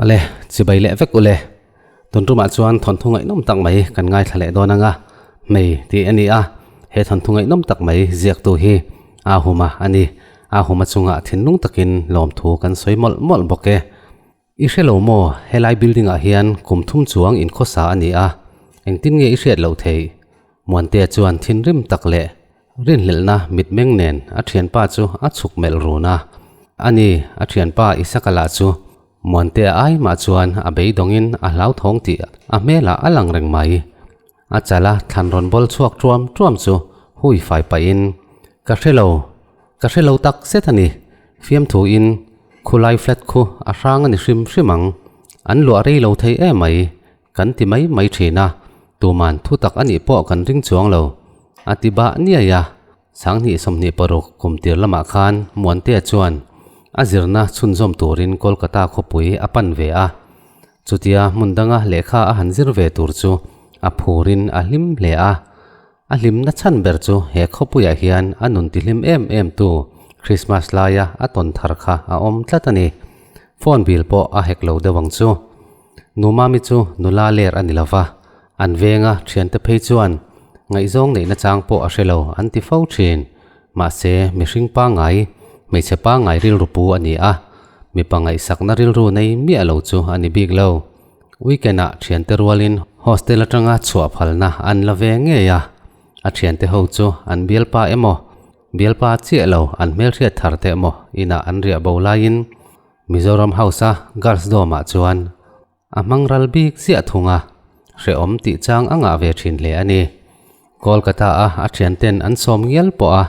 Ale, chibai leh vek ule. Tun tumah chuan thawnthu ngaihnawm tak mai kan ngaithla leh dawn ang a, hmei tih a ni a, he thawnthu ngaihnawm tak mai ziaktu hi Ahuma a ni. Ahuma chungah thinlung takin lawmthu kan sawi mawlh mawlh bawk e. I hre lo maw, helai building ah hian kum thum chuang inkhawsa a ni a, engtin nge i hriat loh theih? Muantea chuan thinrim tak leh rinhlelhna mitmeng nen a thianpa chu a chhuk melh run a. Ani, a thianpa Isaka lah chu Muantea ai mah chuan a beidawngin a hlauthawng tih a hmelah a lang reng mai. A chala thlan rawn bawl chhuak tuam tuam chu hui fai pahin, Ka hre lo, ka hre lo tak zet a ni, fiamthuin khulai flat khu a hrang a ni hrim hrim ang, an luah rei lo thei em mai, Kan ti mai mai thin a, tuman thu tak a nih pawh kan ring chuang lo. A ti bah niai a, Sanghnih 26 kum tir lamah khan Muantea chuan a zirna chhunzawm turin Kolkata khawpui a pan ve a. Chutia hmun danga lehkha a han zir ve tur chu a phurin a hlim hle a. A hlimna chhan ber chu he khawpuiah hian a nun tihlim em em tu Christmas laia a tawn thar kha a awm tlat a ni. Phone bill pawh a hek lo deuh ang chu. Nu Mami chu nula ler a ni lo va, an venga thiante phei chuan ngaihzawng neihna chang pawh a hre lo an ti fo thin. Mahse, mihring pangngai, hmeichhe pangngai rilru pu a ni a, mipa ngaihsakna rilru nei miah lo chu a ni bik lo. Weekend-ah thiante rualin hostel atanga chhuah phalna an la ve ngei a, a thiante ho chu an bialpa emaw, bialpa chiah lo an hmelhriat thar te emaw inah an riah bo laiin Mizoram House-a Girls Dorm-ah chuan a hmang ral bik ziah thung a, hrehawm tih chang a ngah ve thin hle a ni. Kolkata-a a thianten an sawm ngial pawh a,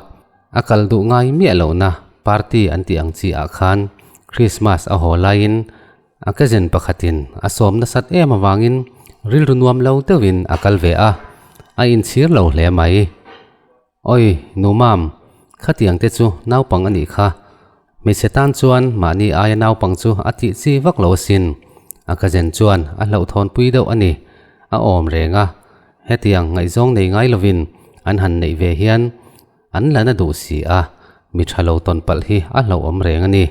a kal duh ngai miah lohna party an tih ang chi ah khan Christmas a haw laiin a cousin pakhatin a sawm nasat em avangin rilru nuam lo deuhin a kal ve a, a inchhir lo hle mai. Oi, nu mam, khatiang te chu naupang a nih kha. Hmeichhe tan chuan mahni aia naupang chu a tih chi vak lo asin. A cousin chuan a hlauhthawnpui deuh a ni. A awm reng a, hetiang ngaihzawng nei ngai lovin an han neih ve hian an la na duh si a, mi tha lo tawn palh hi a hlauhawm reng a ni.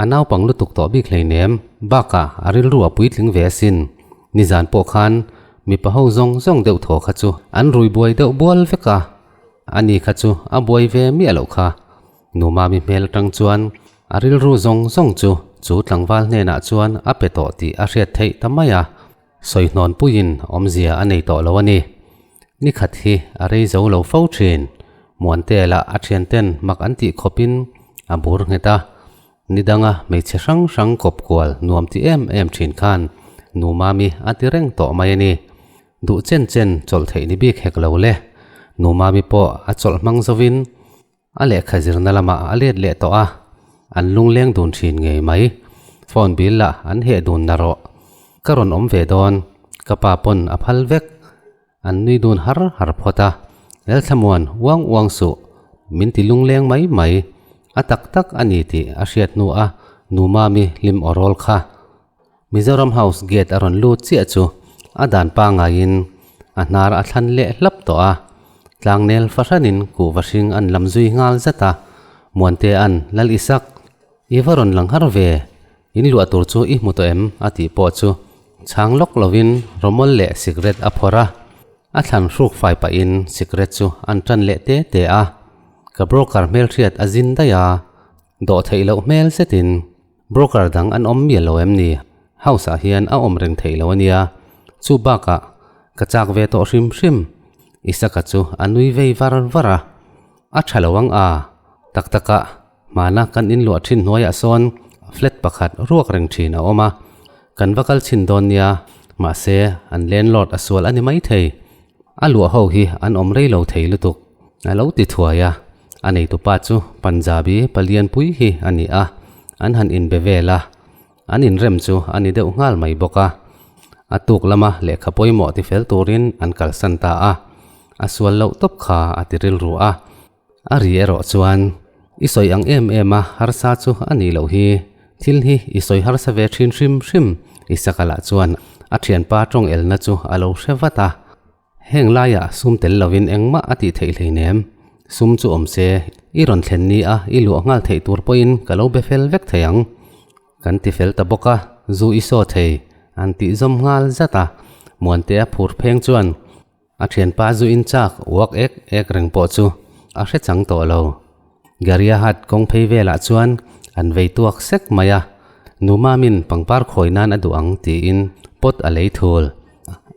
A naupang lutuk tawh bik hleinem, bakah a rilru a puitling ve asin. Nizan pawh khan mipa ho zawng zawng deuh thaw kha chu an rui buai deuh bual vek a, ani kha chu a buai ve miah loh kha. Nu Mami hmel atang chuan a rilru zawng zawng chu chu tlangval hnenah chuan a pe tawh tih a hriat theih ta mai a, sawihnawn puiin awmzia a nei tawh lo a ni. Nikhat hi a rei zo lo fo thin. Muante lah a thianten mak an tih khawpin a bur nghet a. Nidanga hmeichhe hrang hrang kawp kual nuam ti em em thin khan Nu Mami a ti reng tawh mai a ni. Duh chen chen chawlh theih ni bik hek lo le. Nu Mami pawh a chawlh hmang zovin A lehkha zirna lamah a let leh tawh a, an lungleng dun thin ngei mai. Phone bill lah an heh dun na rawh. Ka rawn awm ve dawn, ka pa pawn a phal vek. An nui dun har har phawt a, Lalthlamuan uang uang suh, min ti lungleng mai mai. A tak tak a ni tih a hriat hnu a Nu Mami hlim aw rawl kha. Mizoram House gate a rawn lut chiah chu a dan pangaiin a hnar a thlan leh hlap tawh a, tlangnel fahranin kuhva hring an lam zui nghal zat a, Muantea'n Lal Isak, i va rawn lang har ve, in luah tur chu i hmu tawh em? a tih pawh chu chhang lawk lovin rawmawl leh sikret a phawrh a, a thlan hruk fai pahin sikret chu an tan leh te te a, ka broker hmelhriat a zin daih a, dawh theih loh hmel zetin. Broker dang an awm mial lo em ni? House ah hian a awm reng theih lo a nia. Chu bakah ka chak ve tawh hrim hrim. Isaka chu a nui vei var var a. A tha lo ang a. Tak takah hmana kan inluah thin hnuaiah sawn flat pakhat ruak reng thin a awm a. Kan va kal chhin dawn nia. Mahse an landlord a sual a ni maithei. A luah ho hi an awm rei lo thei lutuk. A lo ti thuai a, a neitupa chu Punjabi palian pui hi a ni a, an han inbe vel a, an inrem chu a ni deuh nghal mai bawk a. A tuk lama lehkha pawimawh ti fel turin an kalsan ta a, a sual loh tawp kha a ti rilru a. A ri erawh chuan, I sawi ang em em a, harsa chu a nih loh hi. Thil hi i sawi harsa ve thin hrim hrim, Isaka lah chuan a thianpa tawng elna chu a lo hre vat a. Heng laiah sum tel lovin engmah a tih theih hleinem. Sum chu awm se, i rawn thlen ni a, i luah nghal theih tur pawhin ka lo be fel vek thei ang. Kan ti fel ta bawk a, zu i saw thei an tih zawm nghal zat a. Muantea phur pheng chuan a thianpa zu in chak uak ek ek reng pawh chu a hre chang tawh lo. Gariahat kawng phei velah chuan an vei tuak sek mai a, Nu Mamin pangpar khawi nan a duh ang tiin pot a lei thul.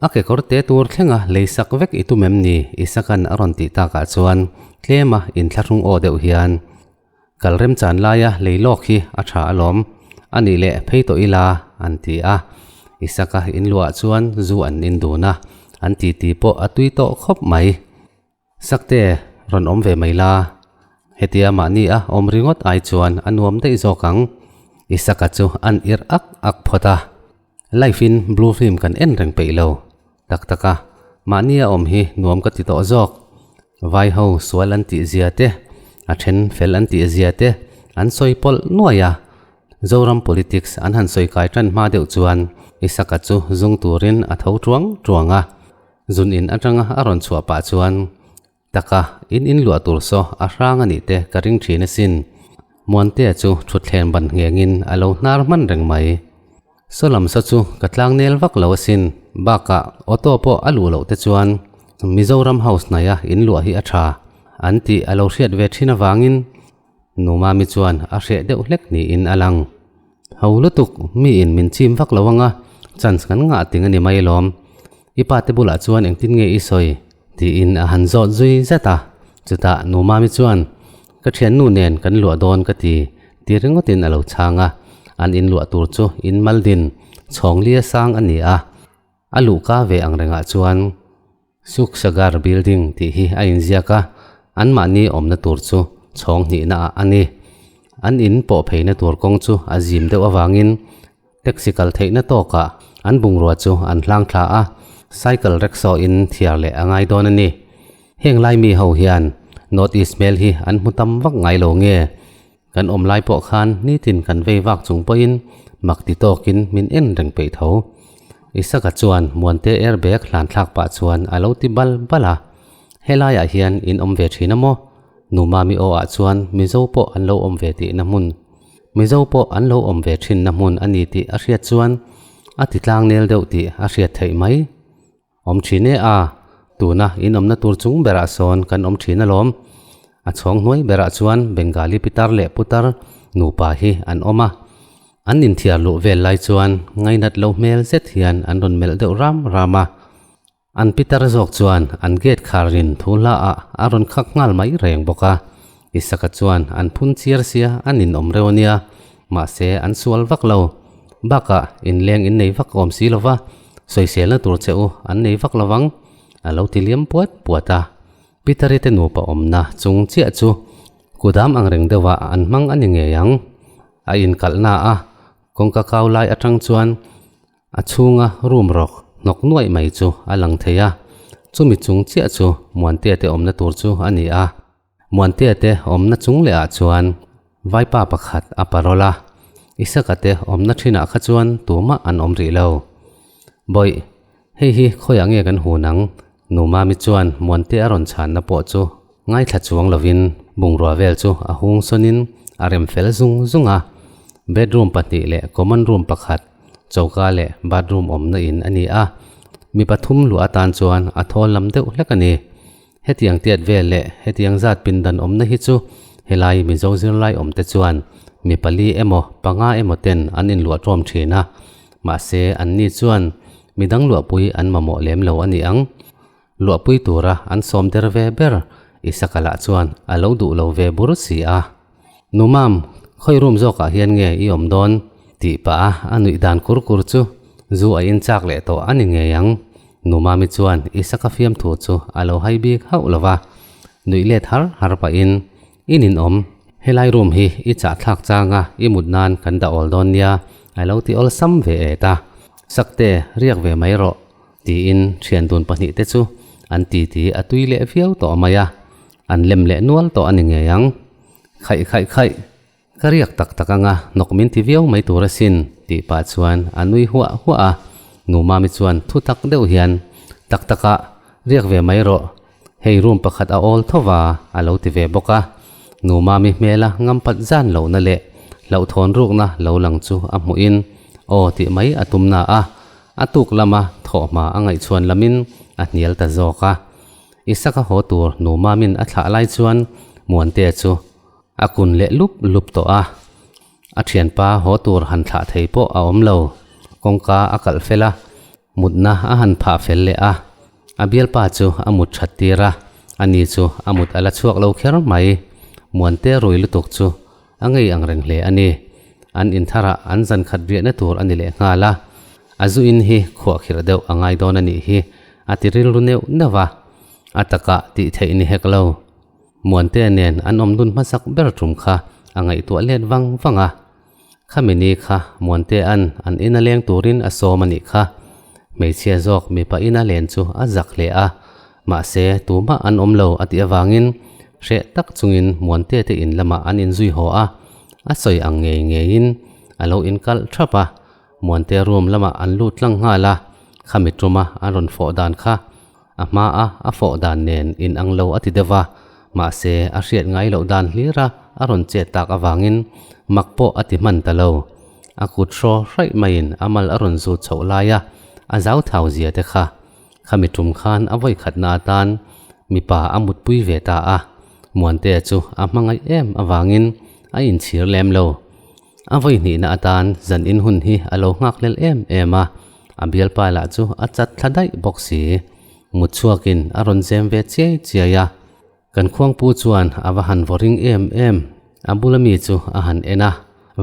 A kekawr te tur thlenga lei sak vek i tum em ni? Isaka'n a rawn tih takah chuan tlema inthlahrung aw deuh hian, Kal remchan laia lei lawk hi a tha alawm, a nih leh phei tawh ila an ti a. Isaka inluah chuan zu an in dun a, an titi pawh a tui tawh khawp mai. Sakte rawn awm ve mai la, hetia mahni a awm ringawt ai chuan a nuam daih zawk ang. Isaka chu an irh ak ak phawt a, Life in blue film kan en reng peih lo. Tak tak a, mahni a awm hi nuam ka ti tawh zawk. Vai ho sual an tih zia te, a then fel an tih zia te an sawi pawlh nuai a. Zoram politics an han sawi kai tan hma deuh chuan Isaka chu zung turin a tho tuang tuang a. Zun in atanga a rawn chhuah pah chuan Taka, in in luah tur saw a hrang a nih te ka ring thin asin. Muantea chu thutthleng ban nghengin a lo hnar hman reng mai. Saw lam saw chu ka tlang nel vak lo asin, bakah auto pawh a luh loh te chuan Mizoram House hnaia in luah hi a tha an tih a lo hriat ve thin avangin Nu Mami chuan a hreh deuh hlek niin a lang. Ho lutuk, mi in min chim vak lo anga, chance kan ngah ting a ni mai lawm. I pa te bulah chuan engtin nge i sawi? tiin a han zawt zui zet a. Chutah Nu Mami chuan, Ka thiannu nen kan luah dawn ka ti, ti ringawtin a lo chhang a. An inluah tur chu in maldin chhawnglia sang a ni a. A luhka ve ang rengah chuan Suksagar Building tih hi a inziak a, anmahni awmna tur chu chhawng hnihna ah a ni. An in pawh pheina tur kawng chu a zim deuh avangin taxi kal theihna tawkah an bungrua chu an hlang thla a, cycle rickshaw in thiar leh a ngai dawn a ni. Heng lai mi ho hian North East hmel hi an hmu tam vak ngai lo nge? Kan awm lai pawh khan nitin kan vei vak chung pawhin mak ti tawkin min en reng peih tho. Isaka chuan Muante airbag hlan thlak pah chuan a lo ti bal bal a, Helaiah hian in awm ve thin a maw? Nu Mami aw ah chuan Mizo pawh an lo awm ve tihna hmun, Mizo pawh an lo awm ve thinna hmun a ni tih a hriat chuan a ti tlang nel deuh tih a hriat theih mai. Awm thin e a, tuna in awmna tur chung berah sawn kan awm thin alawm. A chhawng hnuai berah chuan Bengali pitar leh putar nupa hi an awm a. An inthiar luh vel lai chuan ngainat lo hmel zet hian an rawn melh deuh ram ram a. An pitar zawk chuan an gate khar rin thu hla ah a rawn khak nghal mai reng bawk a. Isaka chuan an phun chiar sia an inawm reuh a nia, mahse an sual vak lo. Bakah inleng in nei vak awm si lova, sawiselna tur che u an nei vak lovang, a lo ti liam puat puat a. Peter-i te nupa awmna chung chiah chu kudam ang reng deuhah an hmang a ni ngei ang. A inkalhna a kawngka kau lai atang chuan A chhunga room rawk hnawk nuaih mai chu a lang thei a, chumi chung chiah chu Muantea te awmna tur chu a ni a. Muantea te awmna chung leh ah chuan vaipa pakhat a parol a, Isaka te awmna thinah kha chuan tumah an awm rih lo. Bawih, hei hi khawiah nge kan hun ang? Nu Mami chuan Muantea a rawn chhanna pawh chu Ngaithla chuang lovin bungrua vel chu a hung sawnin a rem fel zung zung a. Bedroom pahnih leh common room pakhat, choka leh bathroom awmna in a ni a. Mi pathum luah atan chuan a thawl lam deuh hlek a ni. Hetiang tiat vel leh hetiang zat pindan awmna hi chu helai Mizo zirlai awmte chuan mi pali emaw panga emaw ten an inluah ṭawm ṭhin a. Mahse anni chuan midang luahpui an mamawh lem lo a ni ang. Luahpui tura an sawm der ve ber Isaka lah chuan a lo duh lo ve bur si a. Nu Mam, khawi room zawkah hian nge i awm dawn? tih pah a a nuih dan kur kur chu zu a in chak leh tawh a ni ngei ang. Nu Mami chuan Isaka fiamthu chu a lo hai bik hauh lo va, nuih let har har pahin, I ninawm, helai room hi i chahthlak changa i mut nan kan dah awl dawn nia a lo ti awlsam ve et a. Sakte, riak ve mai rawh. Tiin thian dun pahnih te chu an titi a tui leh viau tawh mai a, an lem leh nual tawh a ni ngei ang. Khaih khaih khaih, ka riak tak tak anga hnawk min ti viau mai tur asin tih pah chuan a nui huah huah a, Nu Mami chuan thu tak deuh hian, Tak takah, riak ve mai rawh, hei room pakhat a awl tho va a lo ti ve bawk a. Nu Mami hmela ngampat zan lohna leh hlauhthawn rukna lo lang chu a hmuhin, Aw tih mai a tum na a, a tuk lama thawhhma a ngaihchhuan lamin a hnial ta zawk a. Isaka haw tur nu Mamin a thlah lai chuan Muantea chu a kun leh lup lup tawh a. A thianpa haw tur han thlah thei pawh a awm lo. Kawngka a kalh fel a, mutna a han phah fel leh a. A bialpa chu a mut that tir a, ani chu a mut a la chhuak lo kher mai. Muante rui lutuk chu a ngei ang reng hle a ni. An intharah an zan khat riahna tur a ni leh nghal a, a zu in hi khuah khirh deuh a ngai dawn a nih hi a ti rilru neuh neuh a, a takah tih theih ni hek lo. Muantea nen an awm dun hmasak ber tum kha a ngaihtuah let vang vang a. Khami ni kha Muantea'n an ina leng turin a sawm a nih kha. Hmeichhia zawk mipa ina len chu a zak hle a, mahse tumah an awm lo a tih avangin hreh tak chungin Muantea te in lamah an inzui haw a, a sawi ang ngei ngeiin a lo inkalh thap a. Muantea room lamah an lut tlang nghal a, khami tuma an rawn fawh dan kha A hmaa a fawh dan nen in ang lo a ti deuh va, mahse a hriat ngai loh dan hlira a rawn chet tak avangin mak pawh a ti hman ta lo. A kut hraw hraih maiin a mal a rawn zut chhoh laia a zau thau zia te kha. Khami tum khan a vawi khatna atan mipa a mutpui ve ta a, Muantea chu a hmangaih em avangin a inchhir lem lo. A vawi hnihna atan zan in hun hi a lo nghak hlel em em a, a bialpa lah chu a chat thla daih bawk si. Mut chhuakin a rawn zem ve chiai chiai a. Kan khuangpu chuan a va han vaw ring em em, a bula mi chu a han en a,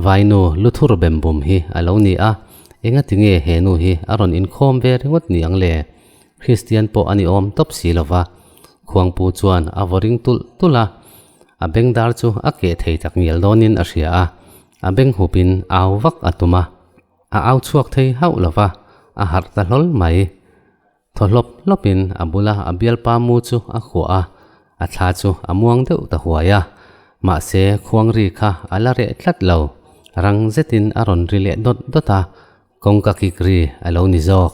vainu luthur bem bum hi a lo ni a, engati nge he nu hi a rawn inkhawm ve ringawt ni ang le? Kristian pawh a ni awm tawp si lo va. Khuangpu chuan a vaw ring tulh tulh a. A bengdar chu a keh thei tak ngial dawnin a hria a, a beng hupin au vak a tum a. A au chhuak thei hauh lo va, a harh ta hlawl mai. Thaw hlawp hlawpin a bula a bialpa mu chu a khuah a, a thla chu a muang deuh ta huai a. Mahse, khuang ri kha a la reh tlat lo. Rang zetin a rawn ri leh dawt dawt a, kawngka kik ri a lo ni zawk.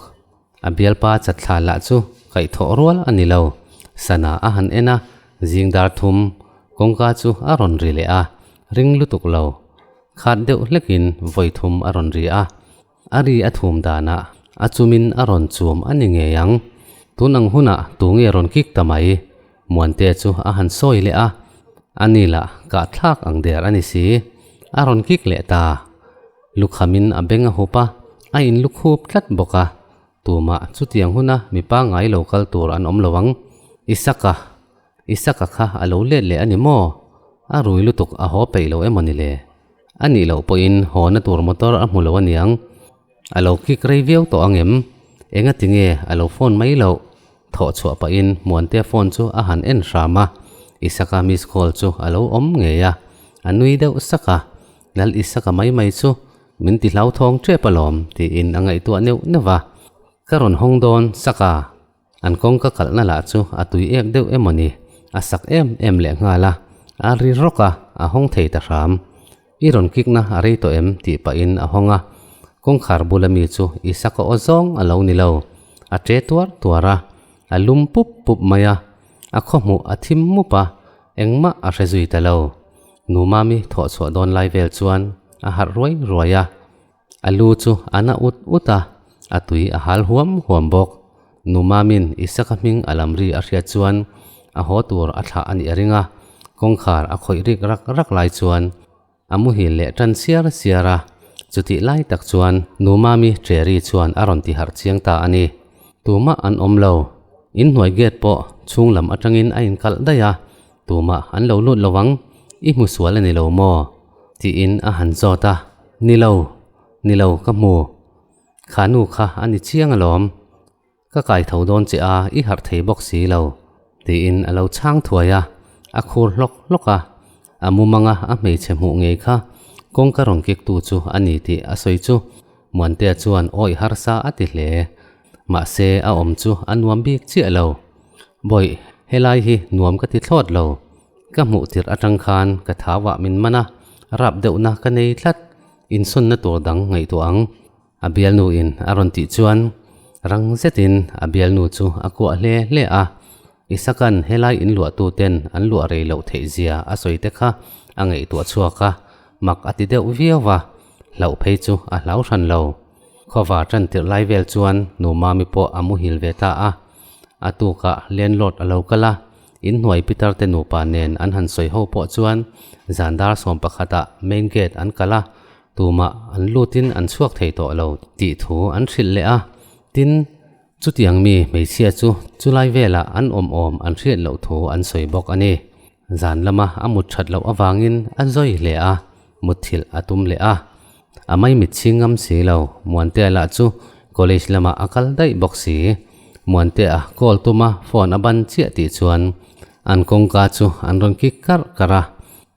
A bialpa chatthla lah chu kaihthawh rual a ni lo. Sana a han en a, zing dar thum kawngka chu a rawn ri leh a, ring lutuk lo. Khat deuh hlekin vawi thum a rawn ri a. A ri a thum danah a chumin a rawn chum a ni ngei ang. Tun ang hunah tu nge rawn kik ta mai? Muantea chu a han sawi leh a, a ni lah kah thlak ang der a ni si. A rawn kik leh ta. Lukhamin a beng a hup a, a inlukhup tlat bawk a. Tumah chutiang huna mi pangngai lo kal tur an awm lo ang. Isaka, Isaka kha a lo let leh a ni maw? A rui lutuk a haw peih lo emaw ni le? A nih loh pawhin hawna tur motor a hmu lo aniang. A lo kik rei viau tawh ang em? Engati nge a lo phone mai loh? Thawh chhuah pahin Muantea phone chu a han en hram a, Isaka miss call chu a lo awm ngei a, a nui deuh sak a, Lal Isaka mai mai chu min ti hlauthawng tep alawm tiin a ngaihtuah neuh neuh va, Ka rawn hawng dawn sak a, an kawngka kalhna lah chu a tui ek deuh emaw ni, a sak em em leh nghal a, a ri rawk a, a hawng thei ta hram. I rawn kikna a rei tawh em? tih pahin a hawng a. Kawngkhar bula mi chu Isaka aw zawng a lo ni lo. A ṭe tuar tuar a, a lum pup pup mai a. A khawhmuh a thim mup a, engmah a hre zui ta lo. Nu Mami thawh chhuah dawn lai vel chuan a harh ruai ruai a. A lu chu a na ut ut a, a tui a hal huam huam bawk. Nu Mamin Isaka hming a lam ri a hriat chuan a haw tur a thlah a nih a ring a, kawngkhar a khawih rik rak rak lai chuan a muhil leh tan siar siar a. Chutih lai tak chuan Nu Mami Cherry chuan a rawn ti harh chiang ta a ni. Tumah an awm lo. Inhnuai gate pawh chhung lam atangin a inkalh daih a, Tumah an lo lut lo ang, i hmu sual a ni lo maw? tiin a han zawt a, Ni lo, ni lo ka hmu. Kha nu kha a ni chiang alawm. Ka kai tho dawn che a, i harh thei bawk si lo, tiin a lo chhang thuai a, a khur hlawk hlawk a. A mumanga a hmeichhe hmuh ngei kha kawngka rawn kiktu chu a ni tih a sawi chu Muantea chuan awih harsa a ti hle. Mahse a awm chu a nuam bik chiah lo. Bawih, helai hi nuam ka ti thlawt lo. Ka hmuh tirh atang khan ka thauah min man a, rap deuhna ka nei tlat. Insawnna tur dang ngaihtuah ang, a bialnu in a rawn tih chuan rang zetin a bialnu chu a kuah hle hle a. Isaka'n helai in luahtu ten an luah rei loh theih zia a sawi te kha a ngaihtuah chhuak a, mak a ti deuh viau va, hlauh phei chu a hlau hran lo. Khawvar tan tirh lai vel chuan Nu Mami pawh a muhil ve ta a. A tukah landlord a lo kal a, inhnuai pitar te nupa nen an han sawi ho pawh chuan zan dar sawm pakhatah main gate an kalh a, tumah an lutin an chhuak thei tawh lo tih thu an hrilh leh a. Tin, chutiang mi hmeichhia chu chulai velah an awm awm an hriat loh thu an sawi bawk a ni. Zan lama a mut that loh avangin a zawi hle a, mutthilh a tum leh a. A maimit chhing ngam si lo, Muantea lah chu college lamah a kal daih bawk si. Muantea call tuma phone a ban chiah tih chuan an kawngka chu an rawn kik karh karh a,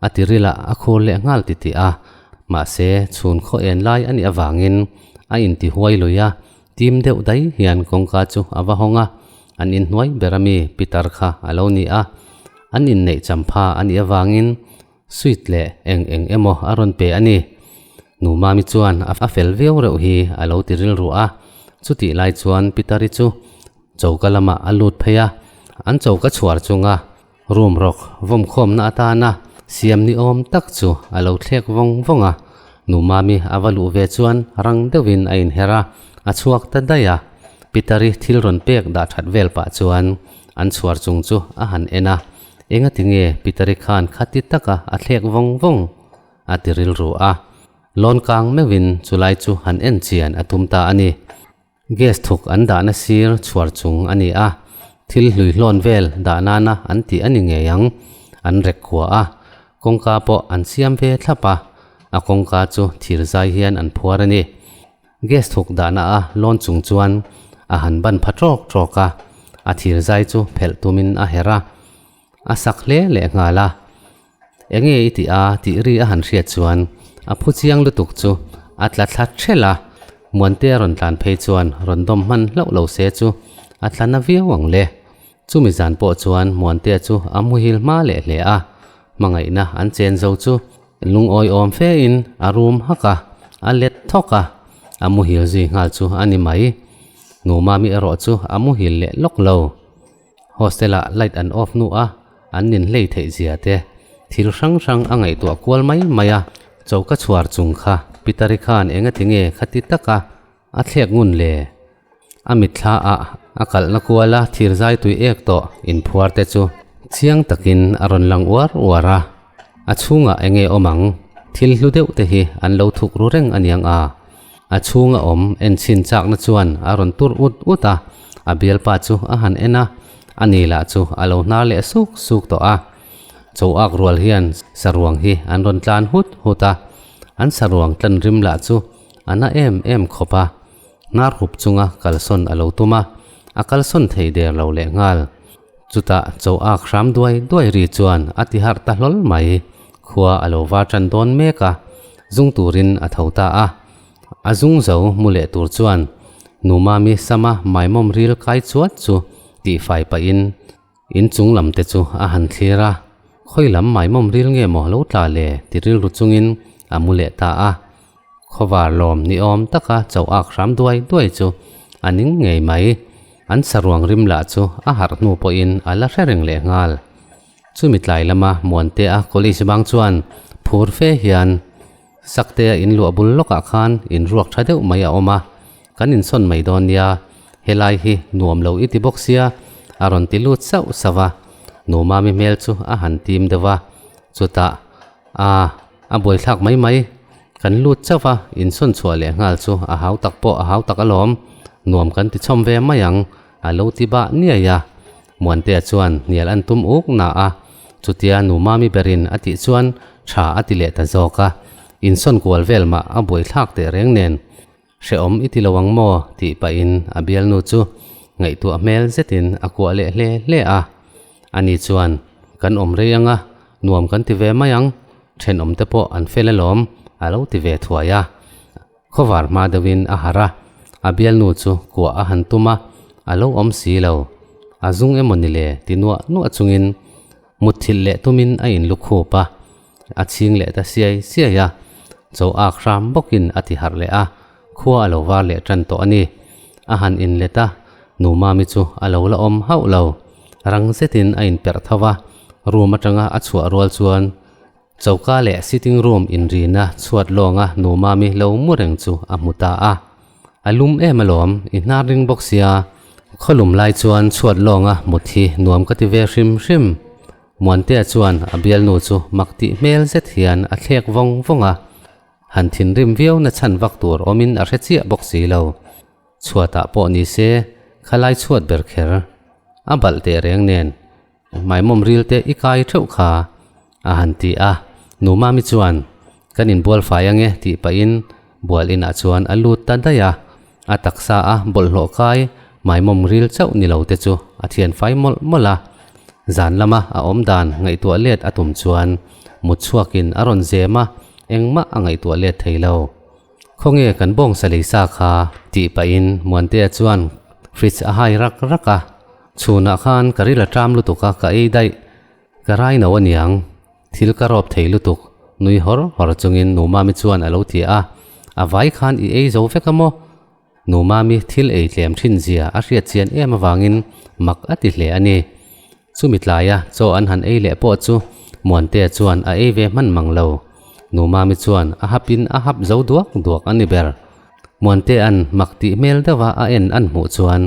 a tirilah a khur leh nghal titih a. Mahse, chhun khaw en lai a nih avangin a inti huai lui a, tim deuh dai hian kawngka chu a va hawng a, an inhnuai ber ami Peter kha a lo ni a. An inneih champha a nih avangin Sweet leh eng eng emaw a rawn pe a ni. Nu Mami chuan a fel viau reuh hi a lo ti rilru a. Chutih lai chuan Pitari chu choka lamah a lut phei a, an choka chhuar chunga room rawk vawmkhawmna atana siam ni awm tak chu a lo thlek vawng vawng a. Nu Mami a va luh ve chuan rang deuhin a inher a, a chhuak ta daih a. Pitari thil rawn pek dah that vel pah chuan an chhuar chung chu a han en a. Engati nge Pitari khan khati taka a thlek vawng vawng? a ti rilru a. Lawn kang meuhin chulai chu han en chian a tum ta a ni. Gas thuk an dahna sir chhuar chung a ni a, thil hlui hlawn vel dah nana an tih a ni ngei ang. An rek khua a, kawngka pawh an siam ve thlap a, a kawngka chu thir zai hian an phuar a ni. Gas thuk dahna a lawn chung chuan a han ban pha trawk trawk a, a thir zai chu phelh tumin a herh a, a sak hle leh nghal a. Enge i tih a tih ri a han hriat chuan a phu chiang lutuk chu a tla thla thelh a, Muante a rawn tlan phei chuan rawn dawm hman hlauh lo se chu a tla na viau ang le. Chumi zan pawh chuan Muantea chu a muhil hma leh hle a, hmangaihna an chen zo chu lungawi awm fe in a rum hak a, a let thawk a, a muhil zui nghal chu a ni mai. Nu Mami erawh chu a muhil leh lawk lo. Hostel ah light an off hnu a an nin hlei theih zia te thil hrang hrang a ngaihtuah kual mai mai a, choka chhuar chung kha Pitari khan engati nge khati taka A thlek ngun le. A mitthla ah a kalhna kuala thir zai tui ek tawh inphuar te chu chiang takin a rawn lang uar uar a. A chhungah enge awm ang? Thil hlu deuh te hi an lo thuk ru reng aniang a. A chhunga awm enchhin chakna chuan a rawn tur ut ut a, a bialpa chu a han en a, a ni lah chu a lo hnar leh suk suk tawh a. Choak rual hian saruang hi an rawn tlan hut hut a, an saruang tlan rim lah chu A na em em khawp a, hnar hup chunga kalsawn a lo tum a, a kalsawn thei der lo leh nghal. Chutah cho ak hram duai duai ri chuan a ti harh ta hlawl mai. Khua a lo var tan dawn mek a, zung turin a tho ta a. A zung zo mu leh tur chuan Nu Mami sama maimawm ril kai chuat chu tihfai pahin In chung lam te chu a han thlir a, khawi lam maimawm ril nge maw lo tla le ti rilru chungin a mu leh ta a. Khawvar lawm ni awm taka cho ak hram duai duai chu a ning ngei mai. An saruang rim lah chu a harh hnu pawhin a la hre reng leh nghal. Chumi tlai lama Muantea college bang chuan phur fe hian Saktea in luah bul lawkah khan in ruak tha deuh mai a awm a, kan insawn mai dawn nia, helai hi nuam lo i ti bawk sia, a rawn ti lut sauh sauh a. Nu Mami hmel chu a han tim deuh a, chutah, Aa, a buaithlak mai mai, kan lut chauh a, insawn chhuah leh nghal chu a hau tak pawh a hau tak alawm, nuam kan ti chhawm ve mai ang, a lo ti bah niai a. Muantea chuan hnial an tum uk na a, chutia nu Mami berin a tih chuan tha a ti leh ta zawk a, insawn kual vel mah a buaithlak teh reng nen, Hrehawm i ti lo ang maw? tih pahin a bialnu chu ngaihtuah hmel zetin a kuah leh hle hle a. Ani chuan, Kan awm rei ang a, nuam kan ti ve mai ang, thenawmte pawh an fel alawm, a lo ti ve thuai a. Khawvar hma deuhin a harh a, a bialnu chu kuah a han tum a, a lo awm si lo. A zung emaw ni le ti nuah nuah chungin mutthilh leh tumin a inlu khup a, a chhing leh ta siai siai a, cho ak hram bawkin a ti harh leh a, khua a lo var leh tan tawh a ni. A han inlet a, nu Mami chu a lo la awm hauh lo. Rang zetin a inperh tho va, room atanga a chhuah rual chuan Choka leh sitting room inrina chhuat lawnga nu Mami lo mu reng chu a hmu ta a. A lum em alawm, i hnar ring bawk sia, khawlum lai chuan chhuat lawnga mut hi nuam ka ti ve hrim hrim. Muantea chuan a bialnu chu mak tih hmel zet hian a thlek vawng vawng a, han thinrim viau na chhan vak tur awmin a hre chiah bawk si lo. Chhuatah pawh ni se, khalai chhuat ber kher a balh teh reng nen Maimawm ril te i kai theuh kha a han ti a, Nu Mami chuan kan inbual fai ange tih pahin bual inah chuan a lut ta daih a, a taksa a bawlhhlawh kai Maimawm ril chauh ni lo te chu a thian fai mawlh mawlh a, zan lama a awm dan ngaihtuah let a tum chuan mut chhuakin a rawn zem a, engmah a ngaihtuah let thei lo. Khawnge kan bawngsa lei sa kha? tih pahin Muantea chuan fridge a hai rak rak a. Chhunah khan ka ril a ṭam lutuk a, ka ei daih. Ka rai no aniang. Thil ka rawp thei lutuk, nui hawr hawr chungin Nu Mami chuan a lo ti a. A vai khan i ei zo vek a maw? Nu Mami thil ei tlem thin zia a hriat chian em avangin mak a ti hle a ni. Chumi tlaia chaw an han ei leh pawh chu Muantea chuan a ei ve hman mang lo. Nu Mami chuan a hapin a hap zo duak duak a ni ber. Muantea'n mak tih hmel deuha a en an hmuh chuan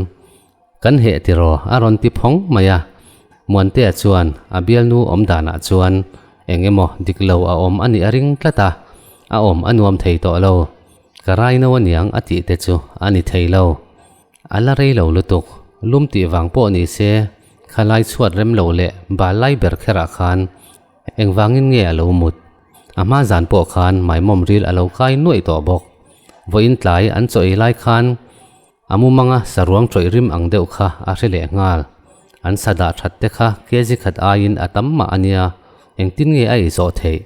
Kan heh tiraw a rawn ti phawng mai a. Muantea chuan a bialnu awm danah chuan eng emaw dik lo a awm a nih a ring tlat a, a awm a nuam thei tawh lo. Ka rai no aniang a tih te chu a ni thei lo. A la rei lo lutuk, lum tih vang pawh ni se, khalai chhuat rem lo leh bal lai ber kherah khan engvangin nge a lo mut? A hma zan pawh khan maimawm ril a lo kai nuaih tawh bawk. Vawiin tlai an chaw ei lai khan a mumanga saruang tawih rim ang deuh kha a hre leh nghal. An sa dah that te kha kg khat aiin a tam mah a nia, engtin nge a ei zawh theih?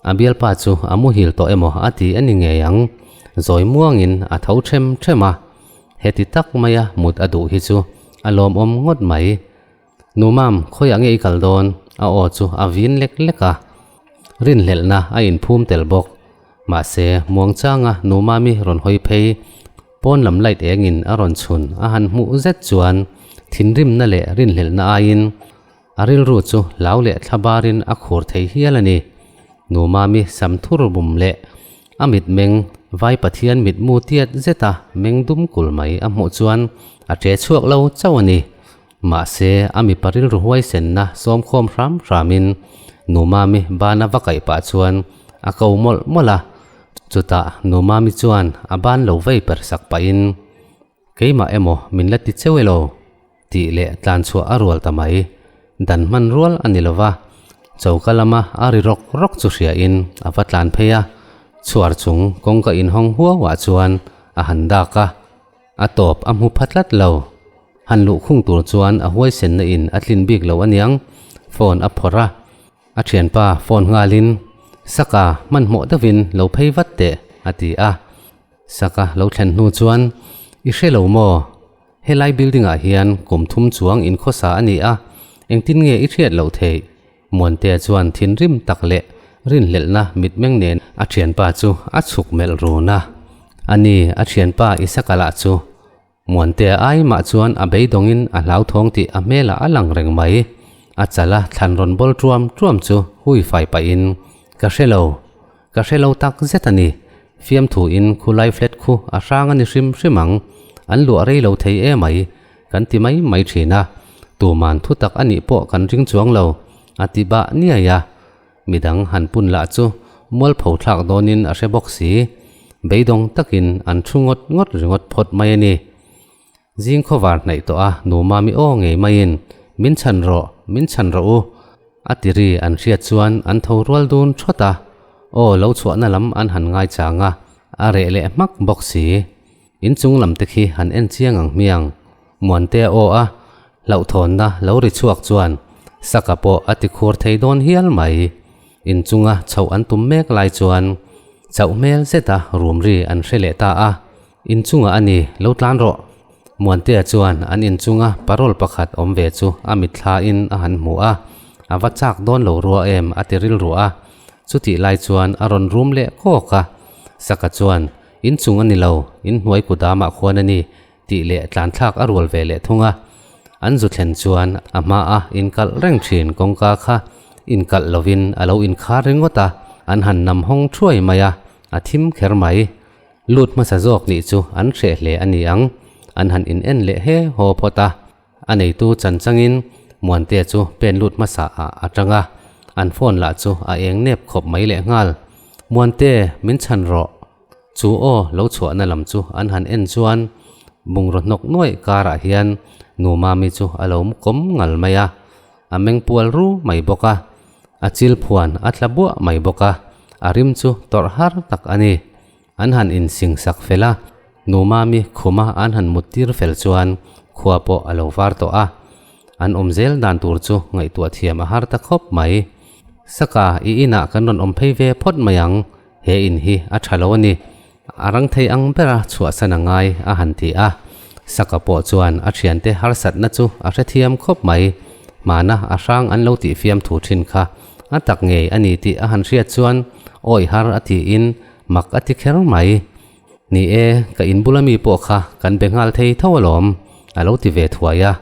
A bialpa chu a muhil tawh emaw a ti a ni ngei ang, zawi muangin a tho ṭhem ṭhem a, heti tak maia mut a duh hi chu a lawmawm ngawt mai. Nu Mam, khawiah nge i kal dawn? A aw chu a vin lek lek a, rinhlelhna a inphum tel bawk. Mahse, muangchanga Nu Mami rawn hawi phei, pawn lam light engin a rawn chhun a han hmuh zet chuan thinrimna leh rinhlelhna aiin A rilru chu hlau leh thla barin a khur thei hial a ni. Nu Mami sam thur bum leh a mitmeng Vai Pathian mitmu tiat zeta meng dum kul mai a hmuh chuan a ṭe chhuak lo chauh a ni. Mahse, a mipa rilru huaisenna sawmkhawm hram hramin Nu Mami bana va kaih pah chuan a ko mawlh mawlh a. Chutah Nu Mami chuan a ban lo vei per sak pahin. Keimah emaw min la ti cheu elo? tih leh tlan chhuah a rual ta mai. Dan hman rual a ni lova, choka lama a ri rawk rawk chu hriain a va tlan phei a, chhuar chung kawngka inhawng huauah chuan a han dak a, a tawp a hmu pha tlat lo. Han luhkhung tur chuan a huaisenna in a tlin bik lo aniang, phone a phawrh a, A thianpa phone nghalin, Saka, hmanhmawh deuhin lo phei vat teh, a ti a. Saka lo thlen hnu chuan, I hre lo maw? Helai building ah hian kum thum chuang in khawsa a ni a, engtin nge i hriat loh theih? Muantea chuan thinrim tak leh rinhlelhna mitmeng nen a thianpa chu a chhuk melh run a. Ani, a thianpa Isaka lah chu Muantea ai mah chuan a beidawngin a hlauthawng tih a hmelah a lang reng mai. A chala thlan rawn bawl ṭuam ṭuam chu hui fai pahin, Ka hre lo. Ka hre lo tak zet a ni. Fiamthuin khulai flat khu a hrang a ni hrim hrim ang. An luah rei lo thei e mai, kan ti mai mai ṭhin a. Tuman thutak a nih pawh kan ring chuang lo, a ti bah niai a. Midang han pun lah chu mualpho thlak dawnin a hre bawk si. Beidawng takin an thu ngawt ngawt ringawt phawt mai a ni. Zing khawvar hnaih tawh a nu Mami aw ngei maiin, Min chhan rawh, min chhan rawh u, a ti ri an hriat chuan an tho rual dun thawt a. Aw lo chhuahna lam an han ngaichang a, a reh leh hmak bawk si. In chung lam te khi han en chiang ang hmiang. Muantea aw a hlauhthawnna lo ri chhuak chuan Saka pawh a ti khur thei dawn hial mai. In chunga chhoh an tum mek lai chuan chauh hmel zeta rum ri an hre leh ta a, In chungah a ni, lo tlan rawh. Muantea chuan an in chunga parol pakhat awm ve chu a mitthlain a han hmu a, a va chak dawn lo rua em a ti rilru a. Chutih lai chuan a rawn rum leh kawk a, Saka chuan In chung a ni lo, in hnuai kudamah khuan a ni, tih leh tlanthlak a rual ve leh thung a. An zu thlen chuan a hmaa inkalh reng thin kawngka kha inkalh lovin a lo inkhar ringawt a, an han nam hawng thuai mai a, a thim kher mai. Lut hmasa zawk nih chu an hreh hle a ni ang, an han in en leh he haw phawt a. A neitu chan changin Muantea chu pen lut hmasa ah a tang a, an phone lah chu a eng nep khawp mai leh nghal. Muante, min chhan rawh. Chu aw lo chhuahna lam chu an han en chuan bungraw hnawk nuaih karah hian Nu Mami chu a lo mu kawm ngal mai a, a meng pual ru mai bawk a, a chil phuan a tla buah mai bawk a, a rim chu tawrh har tak a ni. An han insing sak fel a, Nu Mami khuma an han mut tir fel chuan khua pawh a lo var tawh a, an awm zel dan tur chu ngaihtuah thiam a har ta khawp mai. Saka, i inah kan rawn awm phei ve phawt mai ang, he in hi a tha lo a ni. A rang thei ang bera chhuahsan a ngai a han ti a. Saka pawh chuan a thiante harsatna chu a hrethiam khawp mai. Hmana a hrang an lo tih fiamthu thin kha a tak ngei a ni tih a han hriat chuan awi har a tiin mak a ti kher mai. Ni e, ka inbula mi pawh kha kan be nghal thei tho alawm a lo ti ve thuai a.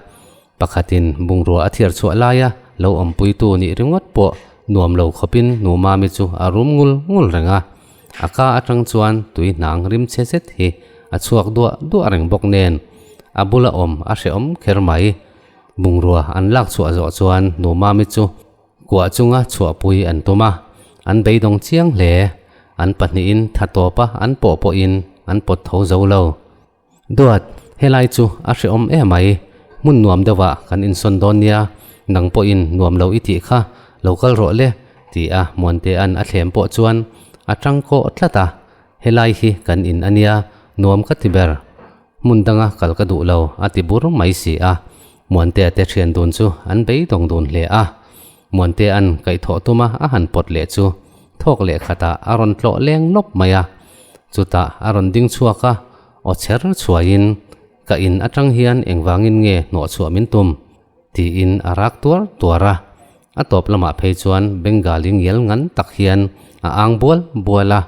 Pakhatin bungrua a thiar chhuah laia lo awmpuitu nih ringawt pawh nuam lo khawpin Nu Mami chu a rum ngul ngul reng a. A ka atang chuan tui hnang rim chhe zet hi a chhuak duah duah reng bawk nen a bula awm a hrehawm kher mai. Bungrua an lak chhuah zawh chuan Nu Mami chu kuah chunga chhuahpui an tum a, an beidawng chiang hle. An pahnihin tha tawpa an pawh pawhin an pawt tho zo lo. Duat, helai chu a hrehawm emai, hmun nuam deuhah kan insawn dawn nia, nang pawhin nuam lo i tih kha, lo kal rawh le, ti a Muantea'n a thlem pawh chuan a tang kawh tlat a, helai hi kan in a nia, nuam ka ti ber. Hmun danga kal ka duh lo, a ti bur mai si a. Muantea te thian dun chu an beidawng dun hle a. Muantea'n kaihthawh tuma a han pawt leh chu thawk leh khatah a rawn tlawh leng lawp mai a. Chutah a rawn ding chhuak a, aw chher chhuaiin, Ka in atang hian engvangin nge hnawhchhuah min tum? tiin a rak tuar tuar a. A tawp lamah phei chuan Bengali ngial ngan tak hian a ang bual bual a,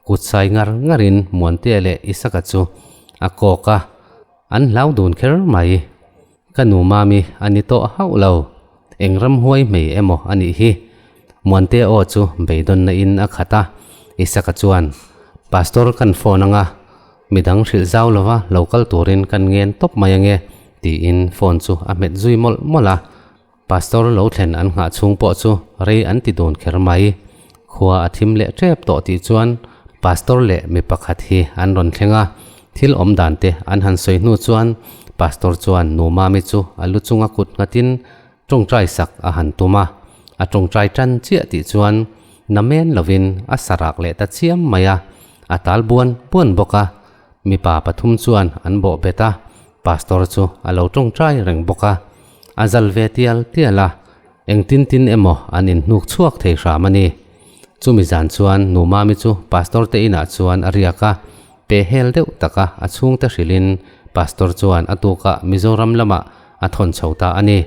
kut sai ngar ngarin Muantea leh Isaka chu a kawk a, an hlau dun kher mai. Ka nu Mami a ni tawh hauh lo. Eng ramhuai hmei emaw a nih hi? Muante aw chu beidawnna in a khat a, Isaka chuan, Pastor kan phone anga, midang hrilh zau lova lo kal turin kan ngen tawp mai ange, tiin phone chu a hmet zui mawlh mawlh a. Pastor lo thlen an nghah chhung pawh chu rei an ti dun kher mai. Khua a thim leh tep tawh tih chuan Pastor leh mi pakhat hi an rawn thleng a, thil awm dan te an han sawi hnu chuan Pastor chuan Nu Mami chu a lu chunga kut nghatin tawngtai sak a han tum a, a tawngtai tan chiah tih chuan namen lovin a sarak leh ta chiam mai a, a tal buan buan bawk a, mipa pathum chuan an bawh bet a, Pastor chu a lo tawngtai reng bawk a, a zal ve tial tial a. Engtin tin emaw an inhnuk chhuak thei hram a ni. Chumi zan chuan Nu Mami chu Pastor te inah chuan a riak a, pe hel deuh taka a chhungte hrilhin Pastor chuan a tukah Mizoram lamah a thawn chho ta a ni.